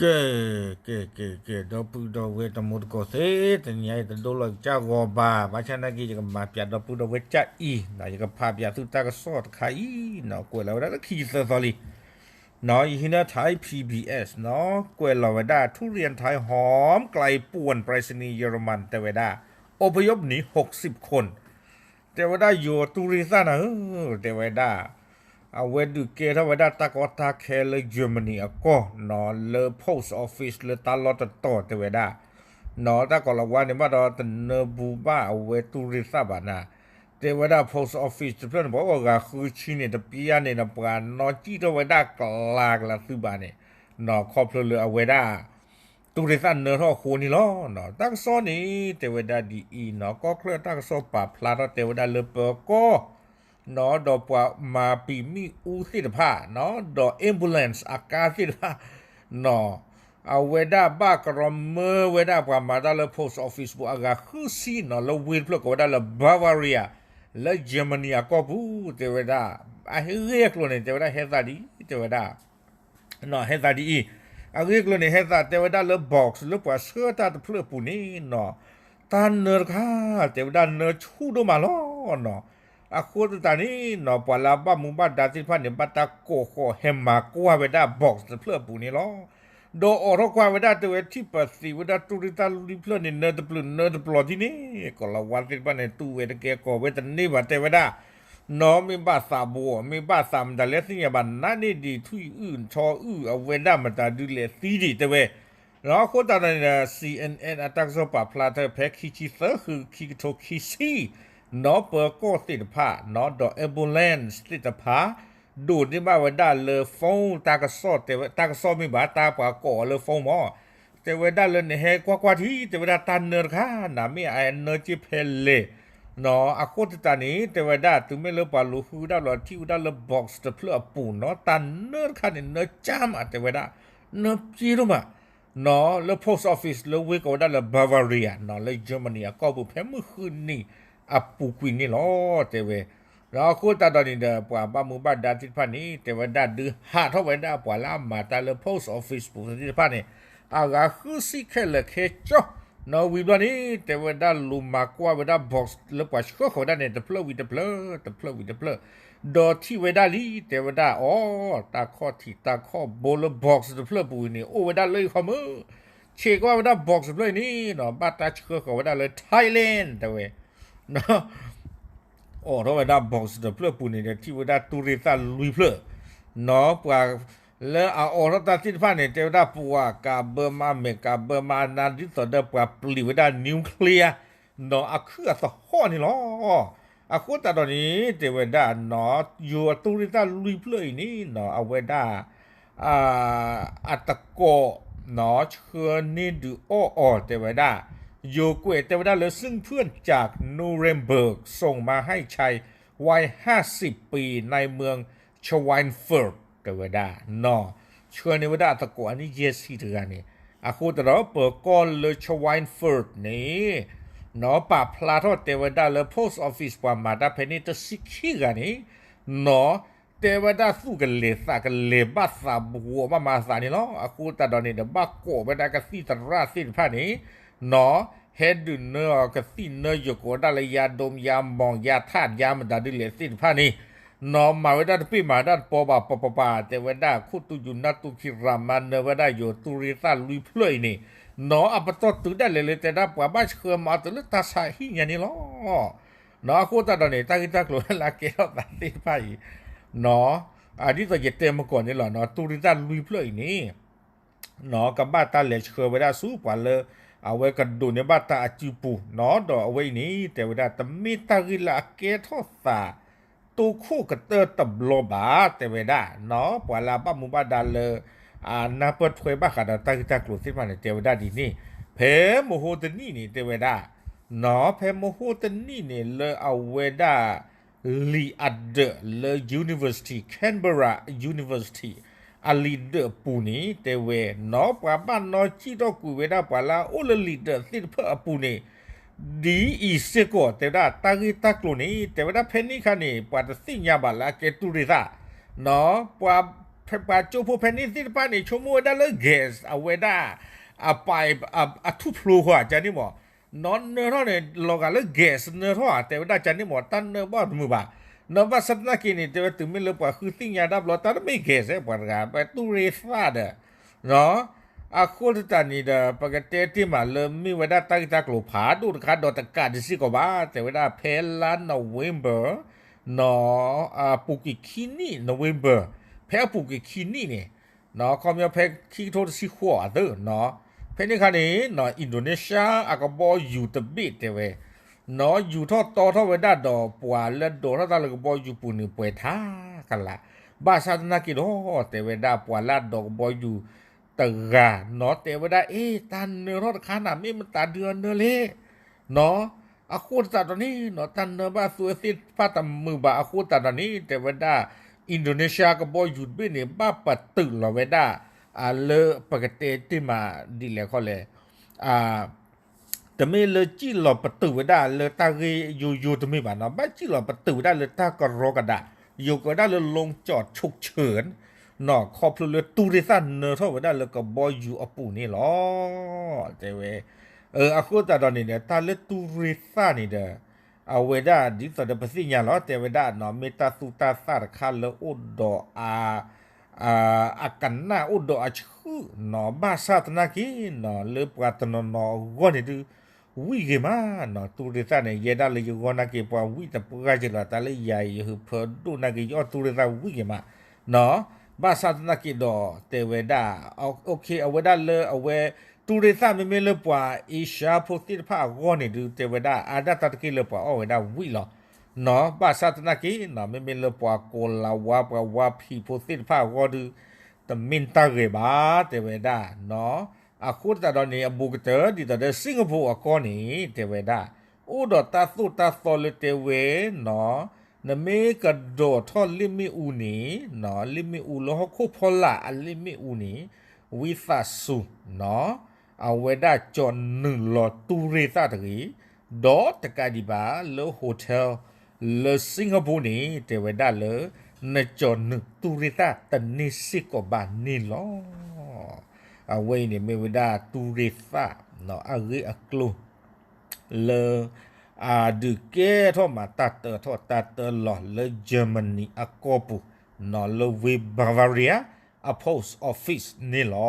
ကဲ ကဲ ကဲ ကဲ ဒီပုၢ်ဒီဝဲၢ်တံၤသကိးသ့ၣ်, တနံၤအံၤတဒိလီၤကစၢ်ဂီၤဘၣ်, ဘၣ်ဆၣ်နာ်က့ ယကမၤပၠးဒီပုၢ်ဒီဝဲၢ်ကစၢ်အံၤ, ယကဖးပၠးသုတၢ်ကစီၣ်တခါအံၤနီၤ, ကွဲးလီၤဝဲဒၣ်လၢခံသၢသီလံ နီၤ, ယဟံးန့ၢ် Thai P B S နီၤ, ကွဲးလီၤဝဲဒၣ် ทุเรียนไทยหอมไกลป่วนไปรษณีย์เยอรมัน တဲဝဲဒၣ် อพยพหนีหกสิบคน တဲဝဲဒၣ် ယိၤတူၢ်ရ့ၣ်သၣ်နၤဧၢ, တဲဝဲဒၣ် အဝဲဒုးကဲထီၣ်ဝဲဒၣ်တၢ်ကီတၢ်ခဲလၢ Germany အကီၢ်နီၤ, လၢ post office လၢတၢ်လီၢ်တတီၤ တဲဝဲဒၣ် နီၤ, တၢ်ကိးလီၤဝါန့ၣ်ဘၣ်ဒီး တနၢဘူးဘၣ်အဝဲတူၢ်ရ့ၣ်သၣ်ဘၣ်နၤ, တဲဝဲဒၣ် post office တဖျၢၣ်န့ၣ် ပှၤအိၣ်ဂၤဃုဆံန့ၣ် တပျၢ်န့ၣ်ဒီး ပှၤနီၢ်ကံၣ်ထီၣ်ဝဲဒၣ်ကလၤကလၤသုဘၣ်န့ၣ်နီၤ, ခီဖျိလၢအဝဲဒၣ် တူၢ်ရ့ၣ်သၣ်နၢထီၣ်အဃိန့ၣ်လီၤ. တၢ်ကစီၣ်န့ၣ် တဲဝဲဒၣ်ဒ်အံၤနီၤ, ကီၢ်ချၢတၢ်ကစီၣ်ပာ်ဖျါထီၣ်တဲဝဲဒၣ်လၢပၢၤကီၢ် နီၤ, ဒီးပှၤမၤပံာ်မ့ၣ်အူသ့ၣ်တဖၣ်နီၤ, ဒီး ambulance အကါသ့ၣ်တဖၣ် နီၤ, အဝဲဒၣ်ဘၣ်ကရီမၢဝဲဒၣ်ပှၤမၤတၢ်လၢ post office ပူၤအဂၤဃုဆံနီၤ, လၢဝ့ၢ်တဖျၢၣ်ကိးဝဲဒၣ်လၢ Bavaria လၢ Germany အကီၢ်ပူၤ တဲဝဲဒၣ်, အဂ့ၢ်အကျိၤန့ၣ် တဲဝဲဒၣ်ဟဲသးဒ်အံၤ, တဲဝဲဒၣ် နီၤ, ဟဲသးဒ်အံၤ, အဂ့ၢ်အကျိၤန့ၣ် ဟဲသးတဲဝဲဒၣ်လၢ box လၢပှၤဆှၢတၢ်တဖျၢၣ်အပူၤန့ၣ်နီၤ, တၢ်နၢတခါ တဲဝဲဒၣ်နၢဆူၣ်ဒိၣ်မးလီၤနီၤ. အဃိသတးန့ၣ်နီၤ, ပှၤလၢအဘၣ်မူဘၣ်ဒါသ့ၣ်တဖၣ်န့ၣ် ဘၣ်တၢ်ကိးဃီၤဟဲမၤကွၢ်ဝဲဒၣ် box တဖျၢၣ်အပူၤန့ၣ်လီၤ. ဒီးအိးထီၣ်ကွၢ်ဝဲဒၣ်တဲဝဲ ထံၣ်ပသံးဝဲဒၣ်တူၢ်ရ့ၣ်သၣ်လွံၢ်ဖျၢၣ်န့ၣ် နၢတပျုာ်နၢတပျီၤဒ်န့ၣ်, ကိးလီၤဝါသ့ၣ်တဖၣ်န့ၣ် တူၢ်ဝဲတကဲကိးဝဲတန့ၢ်ဘၣ် တဲဝဲဒၣ် နီၤ, မ့ၢ်ဘၣ်သးဘိ, မ့ၢ်ဘၣ်သးမတၤလဲၣ်သ့ၣ်ညါဘၣ်, နးန့ၢ်ဒံးထွံၣ်အုၣ်ဆီအုၣ်အဝဲဒၣ်မတၤဒုလဲၣ်သံဒံး တဲဝဲ. နီၤ, အဃိသတးဒီးန့ၣ်ဒီး C N N အတၢ်ကစီၣ်ပာ်ဖျါထီၣ် ဖဲခံဆံသၢ ဃု ခံကထိခံဆံ, နီၤ, ပၢၤကီၢ်သ့ၣ်တဖၣ်နီၤ, ဒီး ambulance သ့ၣ်တဖၣ် ဒိးန့ၢ်ဘၣ်ဝဲဒၣ်လၢ phone တၢ်ကစီၣ်တဲဝဲ, တၢ်ကစီၣ်မ့ၢ်ဘၣ် တၢ်ပှၤကိးအီၤလၢ phone မး တဲဝဲဒၣ်လၢနဟဲကွၢ်ကွၢ်ထံ တဲဝဲဒၣ်တၢ်နၢတခါ နၤမ့ၢ်အနၢက့ဖဲလဲၣ်, နီၤ, အဃိသတးန့ၣ် တဲဝဲဒၣ် တုၤမ့ၢ်လၢပှၤလူၤဃုဒၣ်လီၤ ထံၣ်ဝဲဒၣ်လၢ box တဖျၢၣ်အပူၤနီၤ, တၢ်နၢတခါန့ၣ် နၢကၢ်မး တဲဝဲဒၣ်, နၢပျ့ၤဒိၣ်မး နီၤ, လၢ post office လၢဝ့ၢ်ကိးဝဲဒၣ်လၢ Bavaria နီၤ, လၢ Germany အကီၢ်ပူၤ ဖဲမုၢ်ဃုနံၤအပူၤကွံာ်န့ၣ်လီၤ တဲဝဲ. ဒီးအဃိသတးဒီးန့ၣ်ဒီး ပှၤဘၣ်မူဘၣ်ဒါသ့ၣ်တဖၣ်န့ၣ် တဲဝဲဒၣ်ဒုးဟးထီၣ်ဝဲဒၣ်ပှၤလၢအမၤတၢ်လၢ post office ပူၤသ့ၣ်တဖၣ်န့ၣ် အဂၤဃုဆံခဲလၢာ်ခဲဆ့, နီၤ, ဝံၤဘျီန့ၣ် တဲဝဲဒၣ်လူၤမၤကွၢ်ဝဲဒၣ် box လၢပှၤဆှၢဃီၤဝဲဒၣ်န့ၣ် တဖျၢၣ်ဝံၤတဖျၢၣ်, တဖျၢၣ်ဝံၤတဖျၢၣ်, ဒီးထံၣ်ဝဲဒၣ်လံ တဲဝဲဒၣ်အီၤ, တၢ်ခီၣ်ထံးတၢ်ခီၣ်ဘိလၢ box တဖျၢၣ်ပူၤအံၤန့ၣ် အိၣ်ဝဲဒၣ်လၢအံၤခီမုၢ်, ဆဲးကွၢ်ဝဲဒၣ် box တဖျၢၣ်အံၤန့ၣ်နီၤ, ဘၣ်တၢ်ဆှၢဃီၤဝဲဒၣ်လၢ Thailand တဲဝဲ အိးထီၣ်ဝဲဒၣ် box တဖျၢၣ်ပူၤန့ၣ်ဒီး ထံၣ်ဝဲဒၣ်တူၢ်ရ့ၣ်သၣ်လွံၢ်ဖျၢၣ်, နီၤ, ပှၤလၢအအိးထီၣ်တၢ်သ့ၣ်တဖၣ်န့ၣ် တဲဝဲဒၣ်ပှၤကးဘၢမး မဲာ်ကးဘၢမးနၤ ဒ်သိးဒီးပှၤပျံၤဝဲဒၣ် nuclear နီၤ အခုအသဟီၣ်န့ၣ်လီၤ. အဃိသတးဒီးန့ၣ် တဲဝဲဒၣ်နီၤ, ယိၤအတူၢ်ရ့ၣ်သၣ်လွံၢ်ဖျၢၣ်အံၤန့ၣ်နီၤ အဝဲဒၣ် အတကိးနီၤ ဆှၢန့ၢ်ဒုးအီၣ်အီၤ တဲဝဲဒၣ်, ယိၤကွဲးတဲဝဲဒၣ်လၢ ซึ่งเพื่อนจาก Nuremberg ส่งมาให้ชายวัยห้าสิบปีในเมือง Schweinfurt တဲဝဲဒၣ်နီၤ, ဆှၢန့ၢ်ဝဲဒၣ်အသကိးအနံၣ်ယဲၢ်ဆံတဂၤန့ၣ်, အဃိသတးဒီး ပၢၤကီၢ်လၢ Schweinfurt န့ၣ် နီၤ ပာ်ဖျါထီၣ်တဲဝဲဒၣ်လၢ post office ပှၤမၤတၢ်ဖဲန့ၣ် တဆံခံဂၤန့ၣ် နီၤ တဲဝဲဒၣ်သူၣ်ကလဲၤသးကလဲၤဘၣ်သးဘှီးဘၣ်မၤသးန့ၣ်လီၤ. အဃိသတးဒီးန့ၣ်ဒီး ဘၣ်ကိးဝဲဒၣ်ကသံၣ်သရၣ်သ့ၣ်တဖၣ်န့ၣ် နီၤ ဟဲဒုးနၢအီၤကသံၣ်နၢယိၤကိးဝဲဒၣ်လၢ ယၤဒိမ် ယၤမီၣ် ယၤထၣ် ယၤမတၤဒုလဲၣ်သ့ၣ်တဖၣ်န့ၣ် နီၤ မၤဝဲဒၣ်တပ့ၢ်မၤဝဲဒၣ်တပီဘၣ်ပပပၤ တဲဝဲဒၣ် ခိၣ်တူယူၤနၢ်တူၢ်ခံရၤမၤနၢၤဝဲဒၣ် ယိၤတူၢ်ရ့ၣ်သၣ်လွံၢ်ဖျၢၣ်အံၤန့ၣ် နီၤ အပတီၢ်တုၤဒၣ်လဲာ်လၢတဲဒၣ်ပှၤဘၣ်ဆှၢမၤအီၤတုၤလၢတၢ်ဆါဟံၣ်ညါန့ၣ်လီၤ. နီၤ အဃိသတးဒီးန့ၣ် တၢ်ဂ့ၢ်တၢ်ကျိၤလၢအကဲထီၣ်သးသ့ၣ်တဖၣ်အံၤ နီၤ ဒ်သိးယတဲမကီၢ်န့ၣ်လီၤ နီၤ တူၢ်ရ့ၣ်သၣ်လွံၢ်ဖျၢၣ်အံၤန့ၣ် နီၤ ကဘၣ်တၢ်လဲၤဆှၢဝဲဒၣ်ဆူပှၤလၢ အဝဲကဒိးန့ၢ်ဘၣ်တၢ်အစုပူၤ နီၤ ဒီးအဝဲအံၤန့ၣ် တဲဝဲဒၣ် တမ့ၢ်တၢ်ဂ့ၢ်လၢအကဲထီၣ်သး တိခိၣ်ကတၢၢ်တဘျီဘၣ် တဲဝဲဒၣ် နီၤ ပှၤလၢအဘၣ်မူဘၣ်ဒါလၢ အနၢ်ပၢၢ်ထွဲဘၣ်ဃးဒီးတၢ်ဂ့ၢ်တၢ်ကျိၤသ့ၣ်တဖၣ်န့ၣ် တဲဝဲဒၣ်ဒ်န့ၣ် ဖဲမဟိတနံၣ်န့ၣ် တဲဝဲဒၣ် နီၤ ဖဲမဟိတနံၣ်န့ၣ် လၢအဝဲဒၣ် လံာ်အဒၢးလၢ University Canberra University အလံာ်ဒၢးအပူၤန့ၣ် တဲဝဲ နီၤ ပှၤဘၣ်နီၢ်ကံၣ်ထီၣ်ကွံာ်ဝဲဒၣ်ပှၤလၢအအိၣ်လၢလံာ်ဒၢးသ့ၣ်တဖၣ်အပူၤန့ၣ် ဒ်အံၤစ့ၢ်ကီး တဲဝဲဒၣ်တၢ်ဂ့ၢ်တၢ်ကျိၤန့ၣ် တဲဝဲဒၣ်ဖဲန့ၣ်အခါန့ၣ် ပှၤတသ့ၣ်ညါဘၣ်လၢအကဲတူၢ်ရ့ၣ်သၣ် နီၤ ပှၤ ပှၤကၠိဖိဖဲန့ၣ်သ့ၣ်တဖၣ်န့ၣ် ဆိကမိၣ်ဝဲဒၣ်လၢ gas အဝဲဒၣ် အပ အထူၣ်ဖျိဃီဧါ ကန့ၣ်မး, နီၢ်နၢထီၣ်န့ၣ် လီၤဂာ်လၢ gas နၢထီၣ်ဧါ တဲဝဲဒၣ်ကန့ၣ်မး တၢ်နၢဘၣ်တမုာ်ဘၣ်, နီၢ်ဘၣ်ဆၣ်သနာ်က့န့ၣ် တဲဝဲတုၤမ့ၢ်လၢပှၤဃုသ့ၣ်ညါတၢ်ဘျီ တၢ်တမ့ၢ် gas ပှၤတဂၤ ပတူၢ်ရ့ၣ်သၣ်ဒီး အဃိသတးန့ၣ်ဒီး ပကတဲတ့ၢ်မးလၢမ့ၢ်ဝဲဒၣ်တၢ်ဂ့ၢ်တၢ်ကျိၤဖးဒိၣ်တခါဒီးတကးဒံးစ့ၢ်ကီးဘၣ် တဲဝဲဒၣ်ဖဲလါ November နီၢ် အပူၤကွံာ်ခံနံၣ် November ဖဲအပူၤကွံာ်ခံနံၣ်န့ၣ် နီၢ် ခီပညီဖဲခံကထိတဆံဃိးအသၢ နီၢ် ဖဲန့ၣ်အခါန့ၣ် နီၢ် Indonesia အကဘီယူၤတဘ့ၣ်တဲဝဲ နီၢ် ယူၤထီၣ်တီထီၣ်ဝဲဒၣ်ဒီးပှၤလၢဒိးထီၣ်တၢ်လၢကဘီယူၤပူၤန့ၣ် ပှဲၤထါကလာ်, ဘၣ်ဆၣ်သနာ်က့ဒီး တဲဝဲဒၣ်ပှၤလၢအဒိးကဘီယူၤတဂၤ နီၢ် တဲဝဲဒၣ် အ့ တၢ်နၢထီၣ်တခါန့ၣ် မ့ၢ်မတၤဒုးအနၢလဲၣ် နီၢ် အဃိသတးဒီးန့ၣ် နီၢ် တၢ်နၢဘၣ်သုဝဲသ့ၣ်တဖၣ်တမုာ်ဘၣ် အဃိသတးဒီးန့ၣ် တဲဝဲဒၣ် Indonesia ကဘီယူၤတဘ့ၣ်န့ၣ် ဘၣ်ပတုာ်လီၤဝဲဒၣ် လၢပကတဲတ့ၢ်မးဒ်လဲၣ်ခီလဲၣ် တမ့ၢ်လၢစံၣ်လီၤပတုာ်ဝဲဒၣ်လၢတၢ်ဂ့ၢ်ယိယိတမ့ၢ်ဘၣ်နီၢ်, ဘၣ်စံၣ်လီၤပတုာ်ဝဲဒၣ်လၢတၢ်ကရီကဒး, ယိၤကဝဲဒၣ်လၢ လီကၠီၣ်ဆိၣ်ဆၢ နီၢ် ခီဖျိလၢတူၢ်ရ့ၣ်သၣ်နၢထီၣ်ဝဲဒၣ်လၢကဘီယူၤအပူၤန့ၣ်လီၤ. တဲဝဲ အဃိသတးဒီးန့ၣ်ဒီး တၢ်လၢတူၢ်ရ့ၣ်သၣ်န့ၣ်ဒီး အဝဲဒၣ်ဒ်သိးဒီးပသ့ၣ်ညါလီၤ တဲဝဲဒၣ်နီၢ် မ့ၢ်တၢ်သူၣ်တၢ်သၣ်တခါလၢအိၣ်ဒီးအ အကနၣ်အိၣ်ဒီးအဆှုၣ်နီၢ်, ဘၣ်ဆၣ်သနာ်က့နီၢ် လၢပှၤတနီၤနီၤအဂီၢ်န့ၣ်ဒုး ဝံၣ်ဂ့ၤမးနီၢ်, တူၢ်ရ့ၣ်သၣ်န့ၣ် ယဲဒၣ်လၢယဂီၢ်နာ်က့ ပှၤဝံၣ်တပှၢ်က့ၤလီၤ, တၢ်လၢယၤအံၤ ယဟုးဖၢဒိၣ်နာ်က့ ယအီၣ်တူၢ်ရ့ၣ်သၣ်ဝံၣ်ဂ့ၤမးနီၢ်, ဘၣ်ဆၣ်သနာ်က့ဒီး တဲဝဲဒၣ် အဝဲဒၣ်လၢအဝဲ တူၢ်ရ့ၣ်သၣ်မ့မ့ၢ်လၢပှၤအ့ရှါဖိသ့ၣ်တဖၣ်အဂီၢ်န့ၣ်ဒုး တဲဝဲဒၣ် အါဒၣ်တၢ်တက့ၢ်လၢပှၤအီၣ်ဝဲဒၣ်ဝံၣ်လီၤနီၢ်, ဘၣ်ဆၣ်သနာ်က့နီၢ် မ့မ့ၢ်လၢပှၤကိးလၤဝါ ပှၤဝါဖံးဖိသ့ၣ်တဖၣ်အဂီၢ်ဒုး တမ့ၢ်တၢ်ဂ့ၤဘၣ် တဲဝဲဒၣ်နီၢ်, အဃိသတးဒီးန့ၣ် အဘူးကတၢၢ်ဒ်သိးဒီး Singapore အကီၢ်န့ၣ် တဲဝဲဒၣ် အိၣ်ဒီးတၢ်သိၣ်တၢ်သီလၢတဲဝဲနီၢ်, နမ့ၢ်ကဒိးထီၣ်လ့ၣ်မ့ၣ်အူန့ၣ်နီၢ်, လ့ၣ်မ့ၣ်အူလၢဟီၣ်ခိၣ်ဖီလာ်အလ့ၣ်မ့ၣ်အူန့ၣ် ဝံသးစူၤနီၢ် အဝဲဒၣ်ကၠီၤနုာ်လီၤတူၢ်ရ့ၣ်သၣ်တဂ့ၤ, ဒီးတကးဒံးဘၣ်လၢ hotel လၢ Singapore န့ၣ် တဲဝဲဒၣ်လၢ နကၠီၤနုာ်တူၢ်ရ့ၣ်သၣ်တန့ၢ်စ့ၢ်ကီးဘၣ်န့ၣ်လီၤ. အဝဲအံၤန့ၣ်မ့ၢ်ဝဲဒၣ်တူၢ်ရ့ၣ်သၣ်နီၢ် အဂ့ၢ်အကျိၤ လၢ အဒုးကဲထီၣ်မးတၢ်တၢထီၣ်တၢ်တၢလီၤလၢ Germany အကီၢ်ပူၤနီၢ် လၢဝ့ၢ် Bavaria အ post office န့ၣ်လီ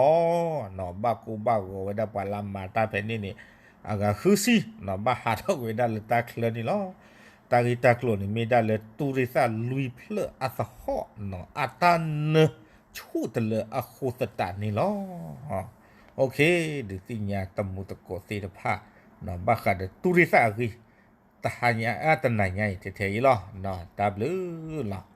ၤ. ဘၣ်ကိၢ်ဘၣ်ဂီၤဝဲဒၣ်ပှၤလၢအမၤတၢ်ဖဲန့ၣ်န့ၣ် အဂၤဃုဆံနီၢ် ဘၣ်ဟးထီၣ်ကွံာ်ဝဲဒၣ်လၢတၢ်ချၢန့ၣ်လီၤ. တၢ်ဂ့ၢ်တၢ်ကျိၤန့ၣ် မ့ၢ်ဒၣ်လၢတူၢ်ရ့ၣ်သၣ်လွံၢ်ဖျၢၣ်အသဟီၣ်နီၢ် အတၢ်နၢဆူၣ်တလၢအဃိသတးန့ၣ်လီၤ. ဒုးသ့ၣ်ညါတမူသကိးသ့ၣ်တဖၣ် ဘၣ်ဃးဒီးတူၢ်ရ့ၣ်သၣ်အဂ့ၢ် တဟါညါ တနၤညါအံၤထဲထဲအံၤလီၤ. တၢ်ဘျုးလီၤ.